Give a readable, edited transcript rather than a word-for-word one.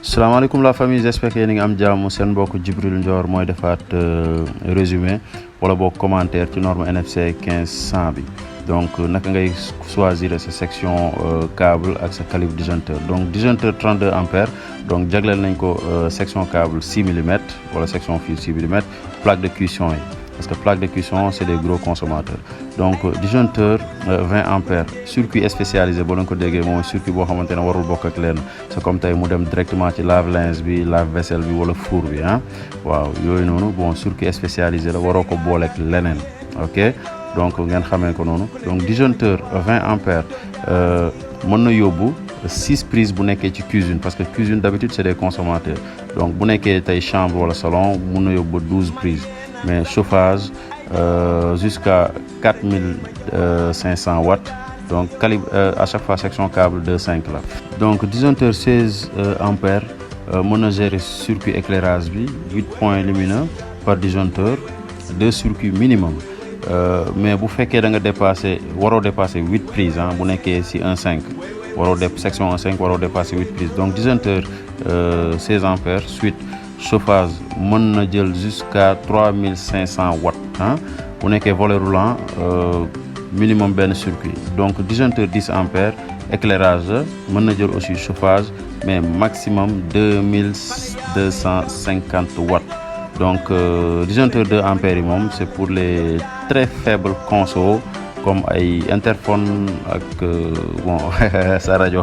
salaamaaleykum la famille, j'espère que yéen a ngi am jàmm. Seen mbokk Djibril Ndior mooy defaat résumé wala boog commentaire ci norme NFC 1500 bi. Donc naka ngay choisir sa section câble ak sa calibre disjoncteur. Donc disjoncteur 32 ampères, donc jagleel nañ ko section câble 6 mm wala section fil 6 mm, plaque de cuisson yi, parce que plaque de cuisson c'est des gros consommateurs. Donc disjoncteur 20 ampères, circuit spécialisé boo leen ko déggee moom circuit boo xamante ne warul bokk ak lenn. C'est comme tey mu dem directement ci lave-linge bi, lave-vaisselle bi wala four bi ah. waaw yooyu noonu bon circuit spécialisé la, waroo ko booleeg leneen, ok. Donc ngeen xamee ko noonu. Donc disjoncteur 20 ampères mën na yóbbu 6 prises bu nekkee ci cuisine, parce que cuisine d'habitude c'est des consommateurs. Donc bu nekkee tey chambre wala salon mën na yóbbu 12 prises, mais chauffage jusqu'à 4500 watts. Donc calibre à chaque fois section câble 2.5 la. Donc disjoncteur 16 ampères mën na gérer circuit éclairage bi, 8 points lumineux par disjoncteur, 2 circuits minimum. Mais bu fekkee da nga waroo dépasser 8 prises ah bu nekkee si 1.5 section 1.5 waroo dépasser 8 prises. Donc disjoncteur 16 ampères suite chauffage mën na jël jusqu'à 3500 watts ah bu nekkee volet roulant minimum benn circuit. Donc disjoncteur 10 ampères éclairage mën na jël aussi chauffage, mais maximum 2250 watts. Donc disjoncteur 2 ampères yi moom c'est pour les très faibles consos comme ay interphone ak bon sa rajo